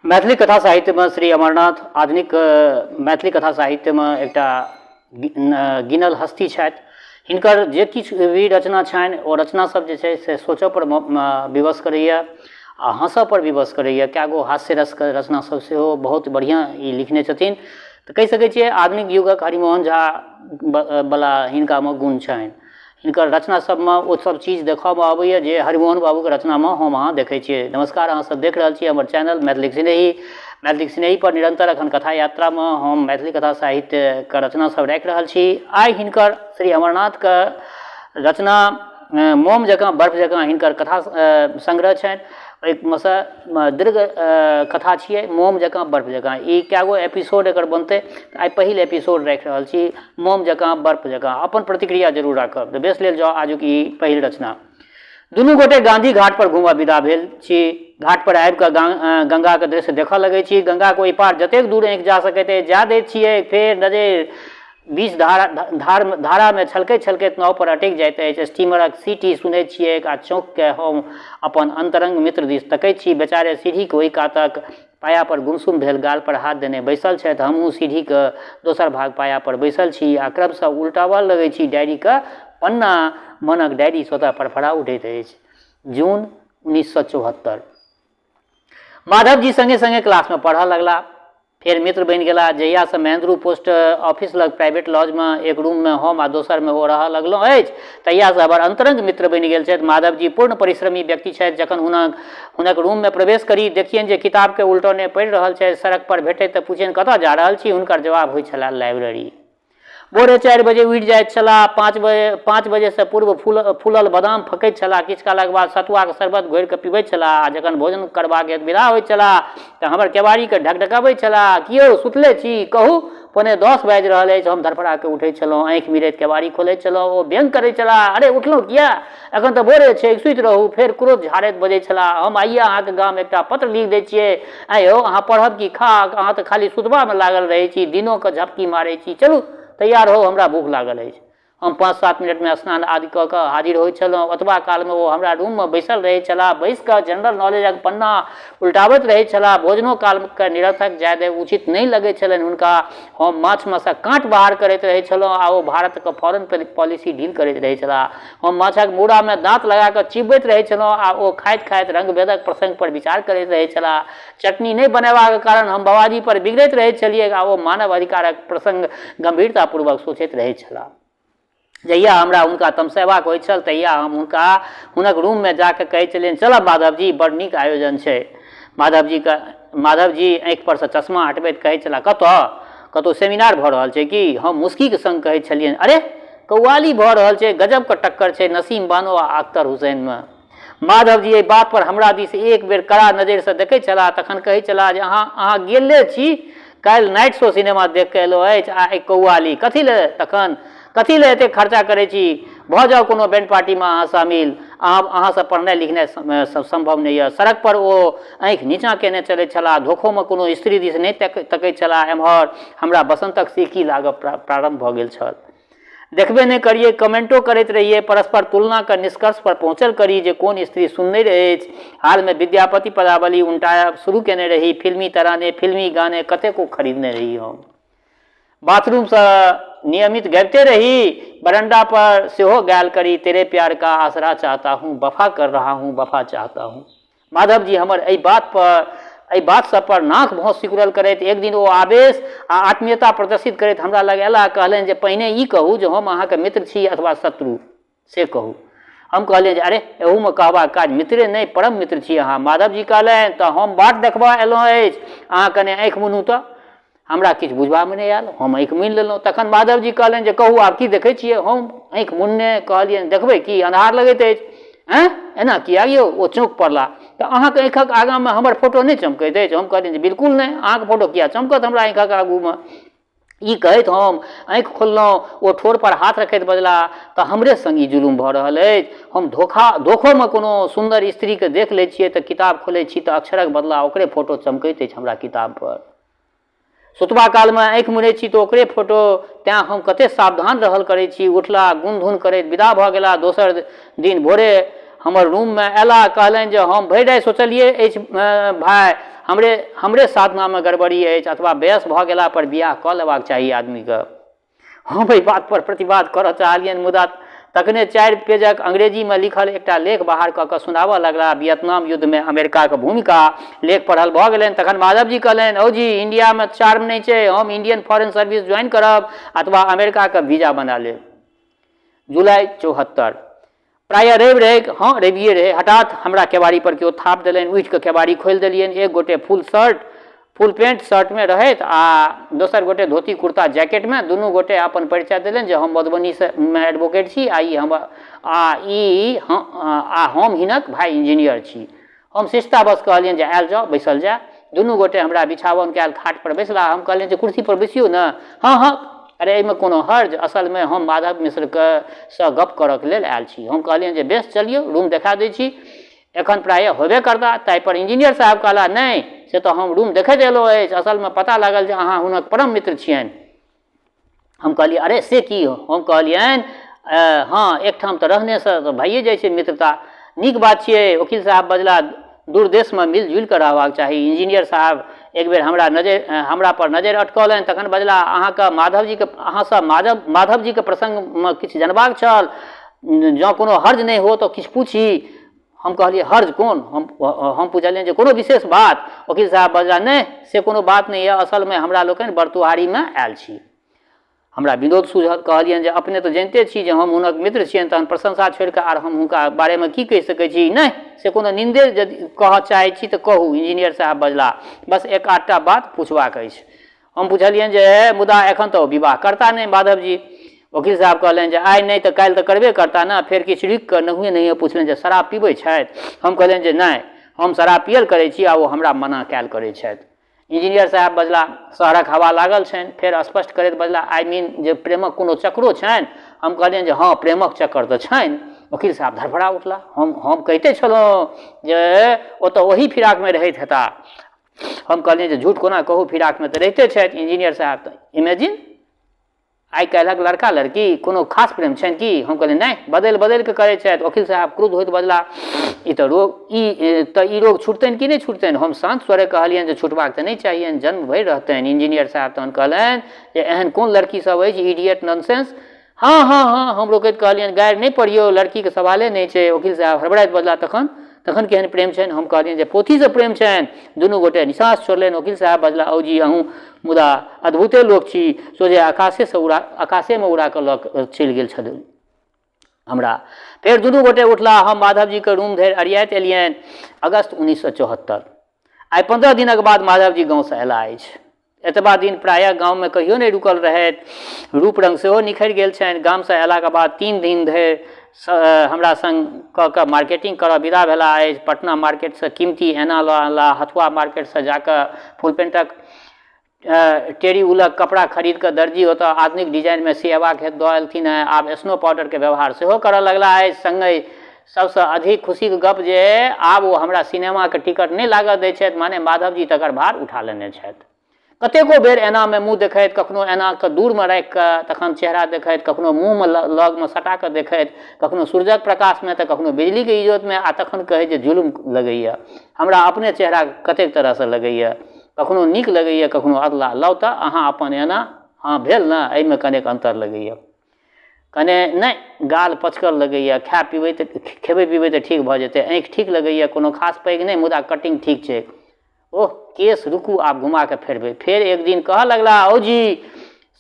मैथिली कथा साहित्यमे श्री अमरनाथ आधुनिक मैथिली कथा साहित्यमे एकटा गिनल हस्ती छथि। हिनकर जे किछु भी रचना छनि ओ रचना सब जे छै से सोचऽ पर विवश करैया आ हँसऽ पर विवश करैया। कए गो हास्य रसके रचना सब सेहो बहुत बढ़िआँ ई लिखने छथिन। तऽ कहि सकै छियै आधुनिक युगक हरिमोहन झा बला हिनकामे गुण छनि। हिनकर रचना सबमे ओ सब चीज देखऽमे अबैया जे हरिमोहन बाबूके रचनामे हम अहाँ देखै छियै। नमस्कार, अहाँ सब देख रहल छी हमर चैनल मैथिलीक सिनेही। मैथिलीक सिनेही पर निरन्तर अखन कथा यात्रामे हम मैथिली कथा साहित्यके रचना सब राखि रहल छी। आइ हिनकर श्री अमरनाथके रचना मोम जकाँ बर्फ जकाँ हिनकर कथा संग्रह छनि। ओहिमे सँ दीर्घ कथा छियै मोम जकाँ बर्फ जकाँ। ई कए गो एपिसोड एकर बनतै, आइ पहिल एपिसोड राखि रहल छी मोम जकाँ बर्फ जकाँ। अपन प्रतिक्रिया जरूर राखब। तऽ बेस लेल जाउ आजुक ई पहिल रचना। दुनू गोटे गाँधी घाट पर घूमऽ विदा भेल छी। घाट पर आबि कऽ गंगाक दृश्य देखऽ लगै छी। गंगाक ओहि पार जतेक दूर आँखि जा सकैत अछि जा दैत छियै। फेर नजरि बीच धारा धार धारामे छलकैत छलकैत नाव पर अटकि जाइत अछि। स्टीमरक सीटी सुनैत छियैक आ चौंकि कऽ हम अपन अन्तरंग मित्र दिस तकैत छी। बेचारे सीढ़ीक ओहि कातक पाया पर गुमसुम भेल गाल पर हाथ देने बैसल छथि। हमहूँ सीढ़ीक दोसर भाग पाया पर बैसल छी आ क्रमशः उलटाबऽ लगैत छी डायरीक पन्ना। मनक डायरी स्वतः फड़फड़ा उठैत अछि। जून 1974। माधवजी संगे-संगे क्लासमे पढ़ऽ लगलाह। फेर मित्र बनि गेलाह। जहियासँ महेन्द्रू पोस्ट ऑफिस लग प्राइवेट लॉजमे एक रूममे हम आ दोसरमे ओ रहऽ लगलहुँ अछि तहियासँ हमर अन्तरंग मित्र बनि गेल छथि। माधवजी पूर्ण परिश्रमी व्यक्ति छथि। जखन हुनक हुनक रूममे प्रवेश करी, देखियनि जे किताबकेँ उलटौने पढ़ि रहल छथि। सड़क पर भेटय तँ पुछियनि कतऽ जा रहल छी? हुनकर जवाब होइत छलए लाइब्रेरी। भोरे 4 बजे उठि जाइत छलाह। 5 बजेसँ पूर्व फूलल बदाम फँकैत छलाह। किछु कालक बाद सतुआक शरबत घोरि कऽ पीबैत छलाह आ जखन भोजन करबाक हेतु विदा होइत छलाह तँ हमर केबाड़ीकेँ ढकढकबैत छलाह, की यौ, सुतले छी? कहू, 9:45 बाजि रहल अछि। हम धड़फड़ा कऽ उठैत छलहुँ। आँखि मिरैत केबाड़ी खोलैत छलहुँ। ओ व्यंग्य करैत छलाह, अरे, उठलहुँ किएक? एखन तँ भोरे छैक, सुति रहू। फेर क्रोध झाड़ैत बजैत छलाह, हम आइए अहाँक गाम एकटा पत्र लिखि दैत छियै। आँय यौ, अहाँ पढ़ब कि खाक? अहाँ तँ खाली सुतबामे लागल रहैत छी, दिनो कऽ झपकी मारैत छी। चलू, तैयार होउ, हमरा भूख लागल अछि। हम 5-7 मिनटमे स्नान आदि कऽ कऽ हाजिर होइत छलहुँ। ओतबा कालमे ओ हमरा रूममे बैसल रहैत छलाह। बैसि कऽ जनरल नॉलेजक पन्ना उलटाबैत रहैत छलाह। भोजनो कालकेँ निरर्थक जाय देब उचित नहि लगैत छलनि हुनका। हम माछमे सँ काँट बाहर करैत रहैत छलहुँ आ ओ भारतक फॉरेन पॉलिसी डील करैत रहैत छलाह। हम माछक मूड़ामे दाँत लगा कऽ चिबबैत रहैत छलहुँ आ ओ खाइत-खाइत रंगभेदक प्रसंग पर विचार करैत रहैत छलाह। चटनी नहि बनयबाक कारण हम बबाजी पर बिगड़ैत रहैत छलिऐक आ ओ मानव अधिकारक प्रसंग गंभीरतापूर्वक सोचैत रहैत छलाह। जहिया हमरा हुनका तमसयबाक होइत छल तहिया हम हुनका हुनक रूममे जा कऽ कहैत छलियनि, चलब माधवजी, बड़ नीक आयोजन छै। माधवजी आँखि परसँ चश्मा हटबैत कहैत छलाह, कतऽ? कतहु सेमिनार भऽ रहल छै की? हम मुस्कीक संग कहैत छलियनि, अरे! कौआली भऽ रहल छै, गजबके टक्कर छै नसीम बानो आ अख्तर हुसैनमे। माधवजी एहि बात पर हमरा दिस एक बेर कड़ा नजरिसँ देखैत छलाह, तखन कहैत छलाह जे अहाँ अहाँ गेले छी? काल्हि नाइट शो सिनेमा देखि कऽ एलहुँ अछि आ एहि कौआली। कथी लए तखन? कथी लए एतेक खर्चा करैत छी? भऽ जाउ कोनो बैंड पार्टीमे अहाँ शामिल। अहाँ अहाँसँ पढ़नाइ लिखनाइ सम्भव नहि यऽ। सड़क पर ओ आँखि नीचाँ केने चलैत छलाह, धोखोमे कोनो स्त्री दिस नहि तकैत छलाह। एम्हर हमरा बसन्तक सिहकी लागब प्रारम्भ भऽ गेल छल। देखबे नहि करियै, कमेंटो करैत रहियै, परस्पर तुलना कऽ निष्कर्ष पर पहुँचल करी जे कोन स्त्री सुन्नरि अछि। हालमे विद्यापति पदावली उनटायब शुरू केने रही, फिल्मी तराने, फिल्मी गाने कतेको खरीदने रही हम। बाथरूमसँ नियमित गबिते रही, बरंडा पर सेहो गायल करी, तेरे प्यार का आसरा चाहता हूँ, वफा कर रहा हूँ, वफा चाहता हूँ। माधवजी हमर एहि बात पर एहि बात सब पर नाक भौं सिकुड़ल करैत। एक दिन ओ आवेश आ आत्मीयता प्रदर्शित करैत हमरा लग अयलाह। कहलनि जे पहिने ई कहू जे हम अहाँके मित्र छी अथवा शत्रु, से कहू। हम कहलियनि जे अरे, एहूमे कहबाक काज, मित्रे नहि, परम मित्र छी अहाँ। माधवजी कहलनि, तऽ हम बाट देखबऽ अयलहुँ अछि, अहाँ कने आँखि मुनू तऽ। हमरा किछु बुझबामे नहि आयल, हम आँखि मुनि लेलहुँ। तखन माधवजी कहलनि जे कहू आब की देखै छियै? हम आँखि मुनने कहलियनि, देखबै की, अन्हार लगैत अछि। एँ, एना किएक यौ? ओ चौंकि पड़लाह। तऽ अहाँके आँखिक आगाँमे हमर फोटो नहि चमकैत अछि? हम कहलियनि जे बिल्कुल नहि, अहाँके फोटो किएक चमकत हमरा आँखिक आगूमे? ई कहैत हम आँखि खोललहुँ। ओ ठोर पर हाथ रखैत बजलाह, तऽ हमरे संग ई जुलुम भऽ रहल अछि? हम धोखा धोखोमे कोनो सुन्दर स्त्रीके देख लै छियै तऽ किताब खोलै छी तऽ अक्षरक बदला ओकरे फोटो चमकैत अछि हमरा किताब पर। सुतबा कालमे आँखि मुनै छी तऽ ओकरे फोटो। तेँ हम कतेक सावधान रहल करै छी। उठला, गुनधुन करैत विदा भऽ गेला। दोसर दिन भोरे हमर रूममे अयलाह। कहलनि जे हम भरि राति सोचलियै अछि भाय, हमरे हमरे साधनामे गड़बड़ी अछि अथवा वयस भऽ गेला पर बियाह कऽ लेबाक चाही आदमीके। हम एहि बात पर प्रतिवाद करऽ चाहलियनि मुदा तखने चारि पेजक अंग्रेजीमे लिखल एकटा लेख बाहर कऽ कऽ सुनाबऽ लगलाह वियतनाम युद्धमे अमेरिकाक भूमिका। लेख पढ़ल भऽ गेलनि तखन माधवजी कहलनि, औ जी, इंडियामे चार्म नहि छै, हम इंडियन फॉरेन सर्विस ज्वाइन करब अथवा अमेरिकाक वीजा बना लेब। जुलाई 74। प्रायः रवि रहैक, हँ रविए रहै। हठात् हमरा केबाड़ी पर केओ थाप देलनि। उठि कऽ केबाड़ी खोलि देलियनि। एक गोटे फुल शर्ट, फुल पेंट शर्टमे रहथि आ दोसर गोटे धोती कुर्ता जैकेटमे। दुनू गोटे अपन परिचय देलनि जे हम मधुबनीसँ मे एडवोकेट छी आ ई हम आ ई आ हम हिनक भाइ इंजीनियर छी। हम शिष्टतावश कहलियनि जे आयल जाउ, बैसल जाय। दुनू गोटे हमरा बिछावन कयल खाट पर बैसलाह। हम कहलियनि जे कुर्सी पर बैसियौ ने। हँ हँ, अरे एहिमे कोनो हर्ज? असलमे हम माधव मिश्रके सँ गप्प करक लेल आयल छी। हम कहलियनि जे बेस चलियौ, रूम देखा दैत छी। एखन प्रायः होयबे करताह। ताहि पर इंजीनियर साहेब कहलाह, नहि, से तँ हम रूम देखैत अयलहुँ अछि। असलमे पता लागल जे अहाँ हुनक परम मित्र छियनि। हम कहलियै अरे से की हम कहलियनि हँ एकठाम तऽ रहनेसँ तऽ भइए जाइ छै मित्रता नीक बात छियै वकील साहब बजला दूर देशमे मिल जुलि कऽ रहबाक चाही इंजीनियर साहब एक बेर हमरा नजरि हमरा पर नजरि अटकौलनि तखन बजला अहाँके माधवजीके अहाँसँ माधव माधवजीके प्रसङ्गमे किछु जनबाक छल जँ कोनो हर्ज नहि हो तऽ किछु पूछी हम कहलियै हर्ज कोन हम हम पुछलियनि जे कोनो विशेष बात वकील साहब बजला नहि से कोनो बात नहि यऽ असलमे हमरा लोकनि बरतुहारीमे आयल छी हमरा विनोद सूझल कहलियनि जे अपने तऽ जनिते छी जे हम हुनक मित्र छियनि तहन प्रशंसा छोड़ि कऽ आर हम हुनका बारेमे की कहि सकै छी नहि से कोनो निन्दे यदि कहऽ चाहै छी तऽ कहू इंजीनियर साहब बजला बस एक आधटा बात पुछबाक अछि हम पुछलियनि जे मुदा एखन तऽ ओ विवाह करता नहि माधवजी वकील साहब कहलनि जे आइ नहि तऽ काल्हि तऽ करबे करता ने फेर किछु रुकि कऽ नहुए नहुए पुछलनि जे शराब पीबै छथि हम कहलियनि जे नहि हम शराब पियल करै छी आ ओ हमरा मना कयल करै छथि इंजीनियर साहब बजला शहरक हवा लागल छनि फेर स्पष्ट करैत बजला I mean जे प्रेमक कोनो चक्करो छनि हम कहलियनि जे हँ प्रेमक चक्कर तऽ छनि वकील साहब धड़फड़ा उठला हम हम कहिते छलहुँ जे ओ तऽ ओही फिराकमे रहैत हेता हम कहलियनि जे झूठ कोना कहू फिराकमे तऽ रहिते छथि इंजीनियर साहब तऽ इमेजिन आइ काल्हिक लड़का लड़की कोनो खास प्रेम छनि की हम कहलियै नहि बदलि बदलि कऽ करै छथि वकील साहब क्रुद्ध होइत बजला ई तऽ रोग ई तऽ ई रोग छुटतनि कि नहि छुटतनि हम शान्त स्वरे कहलियनि जे छुटबाक तऽ नहि चाहियनि जन्म भरि रहतनि इंजीनियर साहब तहन कहलनि जे एहन कोन लड़की सब अछि इडियट नॉनसेंस हँ हँ हँ हम रोकैत कहलियनि गारि नहि पढ़ियौ लड़कीके सवाले नहि छै वकील साहब हड़बड़ाइत बजला तखन तखन केहन प्रेम छनि हम कहलियनि जे पोथीसँ प्रेम छनि दुनू गोटे निसाँस छोड़लनि वकील साहब बजला औ जी अहूँ मुदा अद्भुते लोक छी सोझे आकाशेसँ उड़ा आकाशेमे उड़ा कऽ लऽ कऽ चलि गेल छलै हमरा फेर दुनू गोटे उठला हम माधवजीके रूम धरि अरियाइत एलियनि अगस्त 1974 आइ 15 दिनक बाद माधवजी गाँवसँ अयला अछि एतबा दिन प्रायः गाममे कहियो नहि रुकल रहथि रूप रङ्ग सेहो निखरि गेल छनि गामसँ अयलाके बाद 3 दिन धरि हमरा सङ्ग कऽ कऽ मार्केटिंग करऽ विदा भेला अछि पटना मार्केटसँ कीमती एना लऽ अनला हथुआ मार्केटसँ जाकऽ फुल पेंटक टेरी उलक कपड़ा खरीद कऽ दर्जी ओतऽ आधुनिक डिजाइनमे सिएबाक हेतु दऽ एलथिन हेँ आब स्नो पाउडरके व्यवहार सेहो करऽ लगला अछि सङ्गहि सबसँ अधिक खुशीके गप जे आब ओ हमरा सिनेमाके टिकट नहि लागऽ दै छथि माने माधवजी तकर भार उठा लेने छथि कतेको बेर एनामे मुँह देखैत कखनो एनाके दूरमे राखिकऽ तखन चेहरा देखैत कखनो मुँहमे लगमे सटा कऽ देखैत कखनो सूरजक प्रकाशमे तऽ कखनो बिजलीके इजोतमे आ तखन कहै जे जुलुम लगैए हमरा अपने चेहरा कतेक तरहसँ लगैए कखनो नीक लगैए कखनो अधलाह लाउ तऽ अहाँ अपन एना हँ भेल ने एहिमे कनेक अन्तर लगैए कने नहि गाल पचकल लगैए खाए पीबै तऽ खेबै पीबै तऽ ठीक भऽ जेतै आँखि ठीक लगैए कोनो खास पैघ नहि मुदा कटिंग ठीक छै ओह केश रुकू आब घुमा कऽ फेरबै फेर एक दिन कहऽ लगला औ जी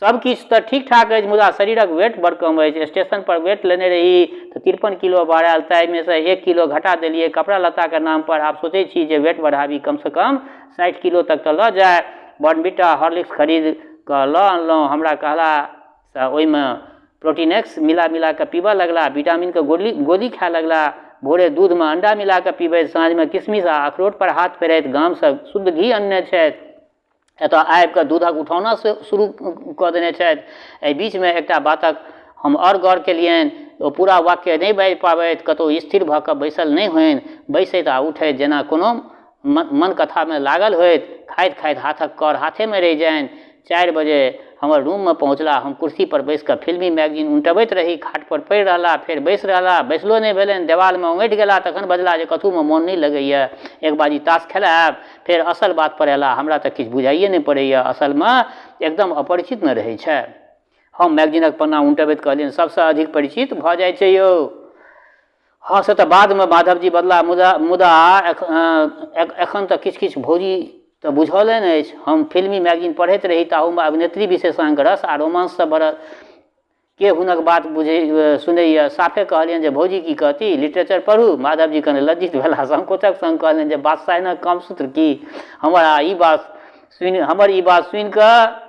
सब किछु तऽ ठीक ठाक अछि मुदा शरीरक वेट बड़ कम अछि स्टेशन पर वेट लेने रही तऽ 53 किलो बढ़ायल ताहिमे सँ 1 किलो घटा देलियै कपड़ा लत्ताके नाम पर आब सोचै छी जे वेट बढ़ाबी कमसँ कम 60 किलो तक तऽ लऽ जाय बॉर्नविटा हॉर्लिक्स खरीद कऽ लऽ अनलहुँ हमरा कहला सँ ओहिमे प्रोटीनेक्स मिला मिला कऽ पीबऽ लगला विटामिनके गोली गोली खाय लगला भोरे दूधमे अंडा मिला कऽ पीबैत साँझमे किशमिश आ अखरोट पर हाथ फेरैत गामसँ शुद्ध घी अनने छथि एतऽ आबि कऽ दूधक उठौना शुरू कऽ देने छथि एहि बीचमे एकटा बातक हम आओर गौर केलियनि ओ पूरा वाक्य नहि बाजि पाबथि कतहु स्थिर भऽ कऽ बैसल नहि होइन बैसैत आ उठैत जेना कोनो मन कथामे लागल होथि खाइत खाइत हाथक कऽर हाथेमे रहि जानि 4 बजे हमर रूममे पहुँचला। हम कुर्सीपर बैसि कऽ फिल्मी मैगजीन उनटबैत रही। खाटपर पड़ि रहला, फेर बैसि रहला। बैसलो नहि भेलनि, देवालमे ओङठि गेला। तखन बजला जे कथूमे मोन नहि लगैए, एक बाजी ताश खेलायब? फेर असल बातपर अयला, हमरा तऽ किछु बुझाइए नहि पड़ैए, असलमे एकदम अपरिचित ने रहै छै। हम मैगजीनक पन्ना उनटबैत कहलियनि, सभसँ अधिक परिचित भऽ जाइ छै यौ। हँ से तऽ बादमे माधवजी बजला मुदा मुदा एखन तऽ किछु किछु भौजी तऽ बुझले नहि अछि। हम फिल्मी मैगजीन पढ़ैत रही, ताहूमे अभिनेत्री विशेषांक रस आ रोमांससँ भरल। के हुनक बात बुझै सुनैए? साफे कहलियनि जे भौजी की कहती, लिटरेचर पढ़ू। माधवजी कने लज्जित भेलाह, संकोचक संग कहलनि जे बादशाहनक कामसूत्र की? हमरा ई बात सुनि हमर ई बात सुनि कऽ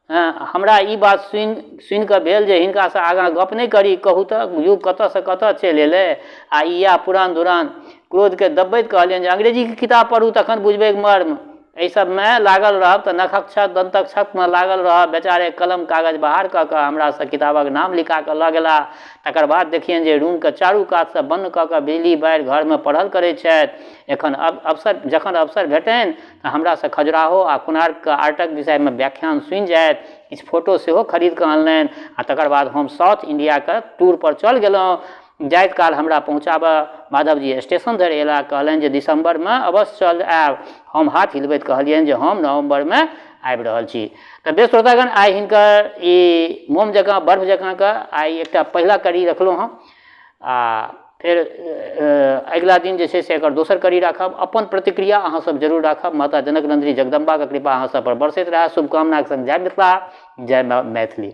हमरा ई बात सुनि सुनिकऽ भेल जे हिनकासँ आगाँ गप नहि करी। कहू तऽ युग कतऽसँ कतऽ चलि एलै आ ई इएह पुरान धुरान। क्रोधके दबबैत कहलियनि जे अंग्रेजीके किताब पढ़ू तखन बुझबै मर्म। एहि सबमे लागल रहब तऽ नखक क्षत दन्तक क्षतमे लागल रहब। बेचारे कलम कागज बाहर कऽ कऽ हमरासँ किताबक नाम लिखा कऽ लऽ गेलाह। तकर बाद देखियनि जे रूमके चारू कातसँ बन्न कऽ कऽ बिजली बारि घरमे पढ़ल करै छथि। एखन अवसर जखन अवसर भेटनि तऽ हमरासँ खजुराहो आ कोणार्कके आर्टक विषयमे व्याख्यान सुनि जाथि। किछु फोटो सेहो खरीद कऽ अनलनि आ तकर बाद हम साउथ इंडियाके टूरपर चल गेलहुँ। जाइत काल हमरा पहुँचाबऽ माधवजी स्टेशन धरि अयलाह। कहलनि जे दिसम्बरमे अवश्य चल आयब। हम हाथ हिलबैत कहलियनि जे हम नवम्बरमे आबि रहल छी। तऽ बेस श्रोतागण, आइ हिनकर ई मोम जकाँ बर्फ जकाँके आइ एकटा पहिला कड़ी रखलहुँ हँ आ फेर अगिला दिन जे छै से एकर दोसर कड़ी राखब। अपन प्रतिक्रिया अहाँसभ जरूर राखब। माता जनक नन्दिनी जगदम्बाके कृपा अहाँ सभपर बरसैत रहए। शुभकामनाके सङ्ग जय मिथिला, जय मैथिली।